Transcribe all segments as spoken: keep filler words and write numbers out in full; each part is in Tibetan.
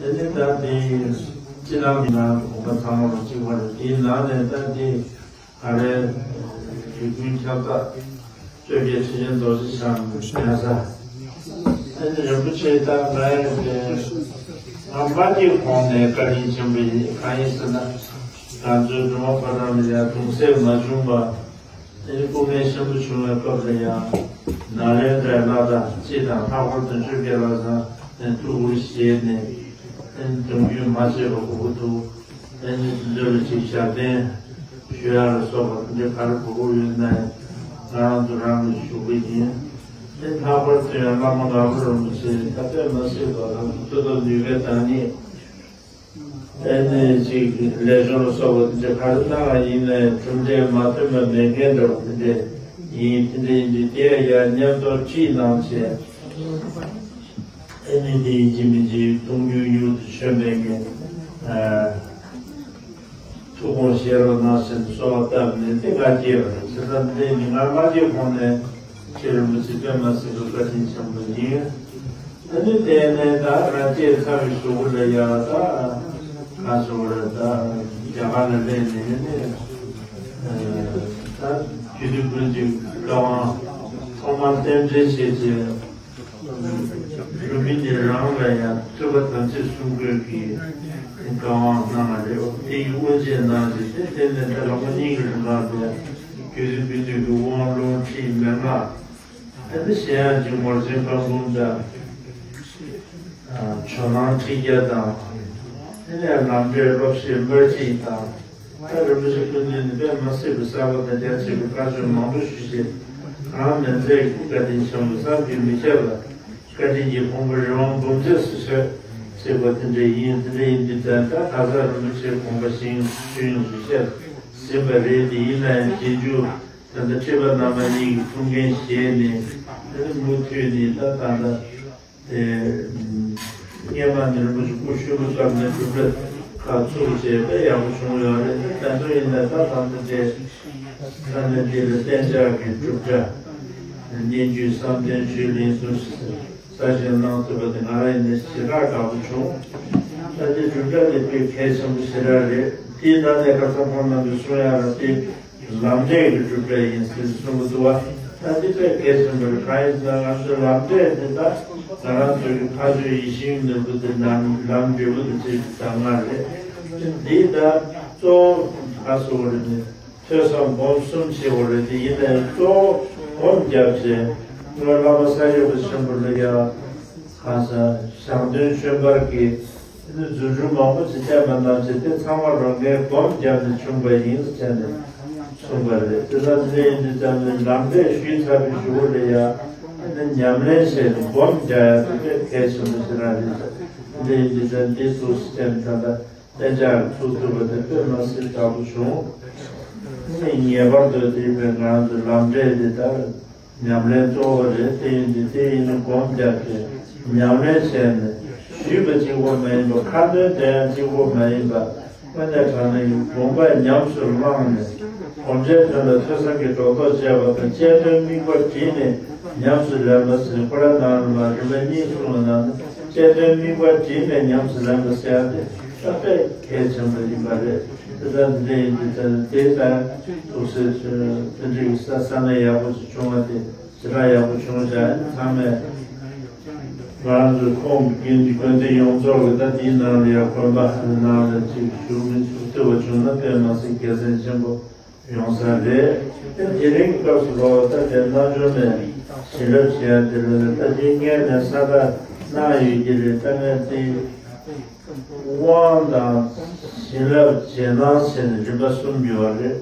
དེ་ནས་ད་དེ་སྤྱི་བཏང་གི་ནང་དུ་གོམ་པ་ཚང་མ་ལ་གཅིག་པ་རེད། དེའི་ནང་ནས་ད་དེ་ག་རེ་རིགས་ཀུན་ཁྱབ་བདག་བཅོ་བརྒྱད་ཁྲི་ཆེན་རྡོ་རྗེ་འཆང་གི་གདན་ས། དེ་ནས་རིན་པོ་ཆེ་ད་ང་ཡང་དེ་ང་མ་སྐྱེས་གོང་ནས་བཀའ་དྲིན་ཆེན་པོ་ཡིན། གང་ཡིན་ཟེར་ན་ང་ཚོའི་སྒྲོལ་མ་ཕོ་བྲང་ལ་ཡང་གདུང་སྲས་མ་བྱུང་བ། དེ་ནི་སྐུ་ངལ་ཆེན་པོ་བྱུང་བའི་སྐབས་ལ་ཡང་ནཱ་ལེནྡྲའི་བླ་དང་སྤྱི་དང་ལྷག་པར་དུ་བཅོ་བརྒྱད་བླ་བཟང་ཐུགས་འཁུར་བཞེས་ནས། དེ་ནི་གདུང་རྒྱུད་མ་ཆད་པར་དགོས་ཀྱི་འདུག་དེ་ནི་དེ་ཚོ་ལ་ཅིག་ཞབས་བརྟན་ཞུ་ཡག་ལ་སོགས་པ་དེ་འདྲ་ག་རེ་དགོས་ཀྱི་ཡོད་ན་ཡང་ང་རང་ཚོ་རང་གིས་ཞུ་གི་ཡིན། དེ་ལྷག་པར་དུ་ཡང་བླ་མ་ནག་པོ་རིན་པོ་ཆེ་ད་དཔེ་མ་སྲིད་པ་དང་མཐུ་སྟོབས་ནུས་པའི་བདག་ཉིད། ཨེ་ནས་ཅིག་ལས་སྦྱོང་ལ་སོགས་པ་དེ་འདྲ་ག་རེ་གནང་བ་ཡིན་ནའི་གྲུབ་འབྲས་མ་ཐོན་པ་མེད་མཁན་འདྲ་བོ་དེ་འདྲ་ཡིན། དེ་འདྲ་ཡིན་དུས་དེ་ཡང་མཉམ་དུ་ཁྲིད་གནང་བྱས། ཨེ་ནས་དེ་ཡིན་གཅིག་མིན་གཅིག་གཏོང་རྒྱུ་མྱུར་དུ་བྱོན་པའི་ངས་ཨ་ཐུགས་དགོངས་བཞེས་རོགས་གནང་ཟེར་ནས་གསོལ་བ་བཏབ་ནས་དེ་ང་སྐྱེས་པ་རེད། བྱས་ཙང་དེ་ནི་ང་མ་སྐྱེས་གོང་ནས་ཁྱེད་རིན་པོ་ཆེ་དཔེ་མ་སྲིད་པའི་བཀའ་དྲིན་ཆེན་པོ་ཡིན། ཨ་ནི་དེ་ནས་ད་ང་སྐྱེས་ཚར་བའི་གཞུག་གུ་ལ་ཡང་ད་ག་སོང་རེད། ད་རྒྱ་གར་ལ་སླེབས་ནས་ནི་ཨ་ད་རྒྱུད་སྡེ་ཀུན་གྱི་བཀའ་དབང་ཐོག་མར་རྟེན་འབྲེལ་བྱས་རྗེས་རུ་མི་ནི་རང་ལ་ཡང་ཐོས་པ་དམ་ཚིག་གསུམ་བཀོད་ཀྱི་བཀའ་དབང་གནང་བ་རེད། དེ་ཡི་དབུ་འབྱེད་གནང་རྗེས་དེ་དེ་ནས་ད་ལོ་ངོ་གཉིས་ཀྱི་རིང་ལ་ཡང་རྒྱུད་སྡེ་ཀུན་གྱི་དབང་ལུང་ཁྲིད་མན་ངག་ཨ་ནི་གཞན་ཡང་ཅིག་ངོར་ཆེན་བཀའ་འབུམ་དང་། ཇོ་ནང་ཁྲིད་བརྒྱ་དང་། ཨ་ནི་ལམ་འབྲས་སློབ་བཤད་སྨྲ་བརྗོད་དང་། ད་རིན་པོ་ཆེ་སྐུ་མདུན་ནས་དཔེ་མ་སྲིད་པའི་གསར་པ་དང་རྒྱ་ཆེ་བའི་བཀའ་ཆོས་མང་པོ་ཞུས་བྱས། གང་མེད་ཚད་ཀྱི་བཀའ་དྲིན་ཆེན་པོ་བསམ་གྱིས་མི་ཁྱབ་པ། བཀའ་དྲིན་གྱི་ཕུང་པོ་རི་དབང་འབུམ་ཚད་སུ་ཆོད་ཟེར་བ་དེ་འདྲ་ཡིན། དེ་འདྲ་ཡིན་དུས་ཙང་ད་ག་ས་རིན་པོ་ཆེའི་དགོངས་པ་བཞིན་ཞུ་ཡོང་ཞུ་བཤད་ཟིན་པ་རེད། དེ་ཡིན་ན་ཡང་རྗེས་འཇུག་ད་ལྟ་ཁྲི་པ་རྣམ་པ་གཉིས་ཀྱི་ཐུགས་འགན་བཞེས་ནས་དེ་ནི་མུ་མཐུད་ནས་ད་ད་ལྟ་དེ་སྔས་མ་ནས་རིན་པོ་ཆེ་སྐུ་གཤེགས་པའི་སྐབས་ནས་གྲུབ་འབྲས་ཁག་ཚུགས་བྱས་དཔེ་ཡག་པོ་བྱུང་ཡོད་རེད། དེ་ད་དུང་ཡིན་ན་ད་ད་ལྟ་དེ་ས་གནས་འདི་ལ་གཏན་འཇགས་ཀྱི་གྲུབ་འབྲས་སྙན་བརྒྱུད་བསམ་གཏན་ཆོས་གླིང་གསུམ་གསར་བཞེངས་གནང་ཐུབ་པ་དེ་ང་རང་ཡིན་ན་ཞེ་དྲག་དགའ་པོ་བྱུང་། ད་ལྟའི་གྲུབ་འབྲས་དེ་དཔེ་གལ་ཆེན་པོ་ཞེ་དྲག་རེད། དེའི་ནང་ནས་ཁ་སང་ཁོང་རྣམ་པས་གསུང་ཡག་ལ་དེ་ལམ་འབྲས་ཀྱི་གྲུབ་འབྲས་ཡིན་ཟེར་གསུང་གི་འདུག་བ། ད་དེ་དཔེ་གལ་ཆེན་པོ་རེད། གང་ཡིན་ཟེར་ན་ང་ཚོའི་ལམ་འབྲས་དེ་ད་ང་རང་ཚོ་གི་ཕ་ཆོས་ཡིད་བཞིན་ནོར་བུ་དེ་ལམ་ལམ་འབྲས་བུ་དེ་ཚོའི་གདམས་ངག་རེད། འདི་ད་གཙོ་བོ་ག་སོགས་རེད་ནས། ཐོས་བསམ་སྒོམ་གསུམ་བྱེད་དགོས་རེད། དེ་ཡིན་ནའི་གཙོ་བོ་སྒོམ་བརྒྱབ་བྱས་སྔོན་བླ་མ་ས་སྐྱ་པ་ཆེན་པོ་ལ་ཡང་གང་ཟག་ཞང་སྟོན་ཆོས་འཕེལ་གྱིས་རྫུ་འཕྲུལ་མང་པོ་ཞིག་བསྟན་པ་རྣམས་ཀྱིས་དེ་ཚང་མ་རང་གིས་སྒོམ་བརྒྱབ་ནས་བྱུང་བ་ཡིན་ཟེར་ནས་གསུངས་པ་རེད། དེ་ལྟར་དེ་ཡིན་དུས་ཙམ་ནས་ལམ་འབྲས་ཞུས་ཚར་བའི་གཞུག་གུ་ལ་ཡང་ཉམས་ལེན་བྱས་ནས་སྒོམ་རྒྱག་ཡག་དེ་དཔེ་གལ་ཆེན་པོ་ཞིག་རང་རེད། དེ་ཡིན་དུས་ཙམ་འདི་ཐུགས་སུ་བསྟན་ད་ལྟ། གཏན་འཇགས་ཚུགས་ཐུབ་པ་དེ་དཔེ་མ་སྲིད་དྲག་པོ་བྱུང་། ངེས་པར་དུ་དེ་བས་ང་ཚོ་ལམ་འབྲས་འདི་ལྟར་ཉམས་ལེན་གཙོ་བོ་རེད། དེ་ཡིན་དུས་དེ་ཡིན་ན་སྒོམ་རྒྱབ་སྟེ་ཉམས་ལེན་བྱས་ནས་ཞུས་པ་གཅིག་པོ་མ་ཡིན་པ། ཁ་འདོན་དེ་ཡང་གཅིག་པོ་མ་ཡིན་པ། དངོས་གནས་དྲང་གནས་ཀྱི་དགོངས་པ་ཉམས་སུ་བླངས་ནས་སྒོམ་བྱའི་དོན་ལ་ཐོས་བསམ་གྱི་སྒྲོ་འདོགས་བཅད་པ་དང་། གཅེས་སྟོན་དམིགས་པ་བསྒྲིལ་ནས་ཉམས་སུ་ལེན་པ་ཟེར་ནས་ཁོ་རང་ནང་ལ་མ་རིམ་པ་གཉིས་གསུངས་པ་ནང་ནས། གཅེས་སྟོན་དམིགས་པ་བསྒྲིལ་ནས་ཉམས་སུ་ལེན་པ་ཟེར་ཡག་དེ་ད་དཔེ་གལ་ཆེན་པོ་ཡིན་པ་རེད། དེ་ལྟར་འདི་འདྲ་ཡིན་དུས་ཙང་དེ་ལྟར་ཐུགས་སྲས་དེ་འདྲའི་ས་ས་གནས་ཡག་པོ་ཞིག་བྱུང་བ་དེ་ཞེ་དྲག་ཡག་པོ་བྱུང་བཞག་ཚང་མས་ང་རང་ཚོའི་ཁོངས་ཀྱི་དགོན་སྡེ་ཡོངས་རྫོགས་ཀྱི་ད་དེའི་ནང་ལ་ཡང་དགོན་པ་ནང་ལ་ཅིག་ཞུགས་མི་ཚུགས་ཐུབ་པ་བྱུང་ན་དཔེ་མ་སྲིད་དགེ་མཚན་ཆེན་པོ་ཡོང་ས་རེད། དེ་དེ་རིང་གི་སྐབས་སུ་ལོ་ད་དེ་རྣལ་འབྱོར་མའི་བྱིན་རླབས་ཞེས་ཡང་དེ་ལ་ད་དེ་སྔས་ནས་ས་ད་གནང་ཡོད་ཀྱི་རེད། ད་ངས་དེ་དབང་དང་བྱིན་རླབས་རྗེས་གནང་ཟེར་ནས་རིམ་པ་གསུམ་ཡོད་རེད།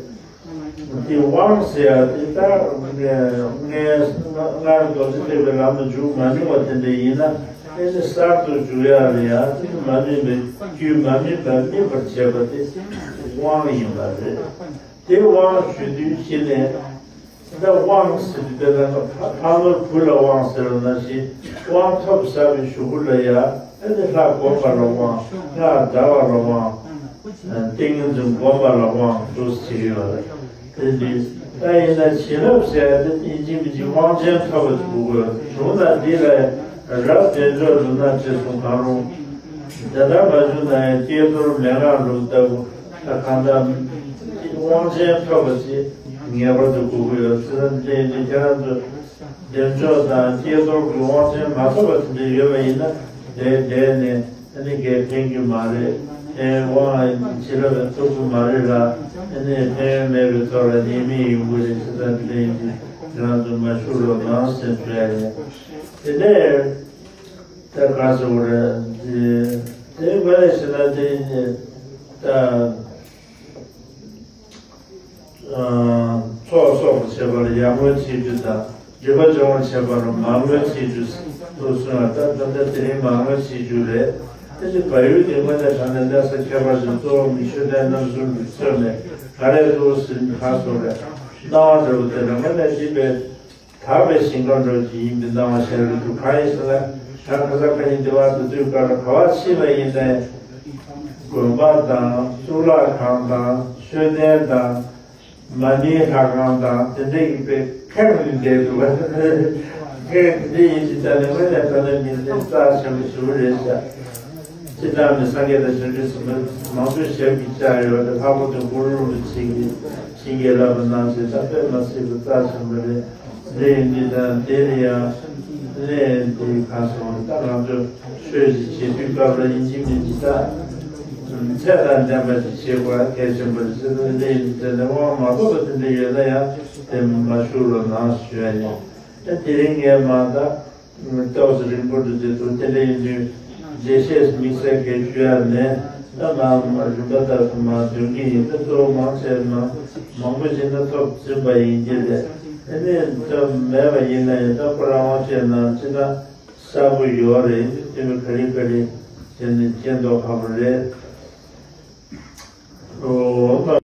དེ་དབང་ཟེར་ཡག་དེ་ད་ངས་སྔར་རྡོ་རྗེ་ཐེག་པའི་ལམ་དུ་འཇུག་མ་མྱོང་བ་དེ་འདྲ་ཡིན་ན་ཨེ་ནི་གསར་དུ་འཇུག་ཡག་ལ་ཡང་དེ་མ་སྨིན་པའི་རྒྱུད་མ་སྨིན་པ་སྨིན་པར་བྱེད་པ་དེ་དབང་ཡིན་པ་རེད། དེ་དབང་ཞུ་དུས་གཞི་ནས་ད་དབང་ཟེར་དུས་དཔེར་ན་ཕ་ཕ་ནོར་བུ་ལ་དབང་ཟེར་བ་ནང་བཞིན་དབང་ཐོབ་ཚར་བའི་གཞུག་གུ་ལ་ཡང་ཨེ་ནི་ལྷ་བསྒོམ་པ་ལ་དབང་། སྔགས་བཟླ་བ་ལ་དབང་། ཏིང་ངེ་འཛིན་བསྒོམ་པ་ལ་དབང་དུ་བྱེད་ཀྱི་ཡོད་རེད། དེ་འདི་ད་ཡིན་ན་བྱིན་རླབས་ཟེར་ཡག་དེ་ཡིན་གཅིག་མིན་གཅིག་དབང་ཆེན་ཐོབ་པ་དགོས་དགོས་བྱུང་ན་འདི་ལ་རབ་དལ་འབྱོར་ལུས་ངག་ཅེས་གསུངས། གང་རུང་ དེ་ལྟར་མ་བྱུང་ན་ཡང་དཀྱིལ་འཁོར་མན་ངག་སྒྲུབ་ལྟ་བུ་ད་གང་ལྟར་དབང་ཆེན་ཐོབ་པ་ཞིག་ངེས་པར་དུ་དགོས་ཀྱི་ཡོད་ཟེར་ན། འདི་ཡིན་དུས་ཁྱེད་རང་ཚོ་བདེ་མཆོག་དང་དཀྱིལ་འཁོར་གྱི་དབང་ཆེན་མ་ཐོབ་པ་དེ་འདྲ་ཡོད་པ་ཡིན་ན། དེ་འདས་ནས་ཨ་ནི་འགས་ཕན་གྱི་མ་རེད། ཨེ་དབང་བྱིན་རླབས་ཐོབ་ཀྱི་མ་རེད་ལ། ཨ་ནི་ཕན་ཡོན་མེད་པའི་ཐོག་ལ་ཉེས་དམིགས་ཡོང་གི་རེད་ཟེར། ད་འདི་ཡིན་དུས་ཁྱེད་རང་ཚོ་མ་ཞུ་རོགས་གནང་ཟེར་ཞུ་ཡ་ཡིན། དེ་ནས། ད་ག་ཟེར་བ་རེད། དེ་དེ་ངོས་ནས་བྱས་ན་དེ་ནི་ད་ཚོགས་གསོག་པར་བྱེད་པ་ལ་ཡར་ངོའི་ཚེས་བཅུ་དང་། སྒྲིབ་པ་སྦྱོང་བར་བྱེད་པ་ལ་མར་ངོའི་ཚེས་བཅུ་དུ་གསུངས་པ། ད་ད་ལྟ་དེ་རིང་མར་ངོའི་ཚེས་བཅུ་རེད། དེ་བཞིན་བལ་ཡུལ་དེ་ངོས་ནས་དྲངས་ནས་གནས་ས་ཁྱད་པར་ཅན་གཙོ་བོ་མཆོད་རྟེན་རྣམ་གསུམ་གྱི་ཚོད་ནས་ག་རེ་གཙོ་བོ་ཟིན་ག་སོང་རེད། སྣང་བ་འདྲ་བོ་དེ་ལ་ངོས་ནས་བྲིས་པའི། དག་པའི་ཞིང་ཁམས་འགྲོ་བཞིན་ཡིན་པའི་སྣང་བ་ཤར་གྱི་འདུག་གང་ཡིན་ཟེར་ན། བྱང་ཁ་སང་ཁ་ཉིན་འདི་བར་དུ་དུས་སྐབས་ལ་ག་བ་ཕྱིན་པ་ཡིན་ནའི་དགོན་པ་དང་གཙུག་ལག་ཁང་དང་མཆོད་རྟེན་དང་མ་ཎིའི་ལྷ་ཁང་དང་དེ་འདྲ་ཡིན་པའི་ཁྱོན་ནས་བསྡད་འདུག་ཁྱོན་དེ་འདྲ་ཡིན་ཞིག་ད་ནི་དངོས་གནས་ད་ནི་མི་ཚེ་རྩ་ཆེན་པོ་ཞིག་རེད་ཤག་སྤྱིར་བཏང་ནི་སངས་རྒྱས་དང་བྱང་ཆུབ་སེམས་དཔའ་མང་པོས་ཞབས་ཀྱིས་བཅགས་ཡོད་དེ། ལྷག་པར་དུ་གུ་རུ་རིན་པོ་ཆེ་གིས་བྱིན་གྱིས་བརླབས་པ་གནང་བྱས་ད་དཔེ་མ་སྲིད་པ་རྩ་ཆེན་པོ་རེད། འདི་ཡིན་འདི་དང་འདིར་ཡང་གནས་འདི་ག་སོང་ད་ང་ཚོ་ཆོས་ཤིག་བྱེད་དུས་སྐབས་ལ་ཡིན་གཅིག་མིན་གཅིག་ད་ཚད་དང་ལྡན་པ་ཞིག་བྱེད་དགོས་གལ་ཆེན་པོ་རེད་ཟེར་ན། འདི་ཡིན་འདི་དང་དབང་མ་ཐོབ་པ་དེ་འདྲ་ཡོད་ན་ཡང་དེ་མ་ཞུ་རོགས་གནང་ཞུ་ཡ་ཡིན། ད་དེ་རིང་ངས་མ་ད། ཏོག་ཙམ་རིང་པོ་འགྲོ་རྒྱུ་འདུག་དེ་འདྲ་ཡིན་དུས་འགྲེལ་བཤད་དམིགས་བསལ་གལ་ཞུ་ཡ་མེད། ད་ང་རིམ་པ་ལྟར་དུ་མར་འདོན་གྱི་ཡིན། ད་གཙོ་བོ་མང་ཆེ་ན་མང་པོ་ཞིག་ན་ཐོབ་ཟིན་པ་ཡིན་གྱི་རེད། དེ་ནས་ད་མེད་པ་ཡིན་ན་ཡང་ད་ཁོ་རང་དབང་ཆེ་ན་ཅི་ད་གསལ་པོ་ཡོད་རེད། དེ་མི་ག་རེ་ག་རེ་བྱས་ནས་མཁྱེན་མདོག་ཁ་པོ་རེད།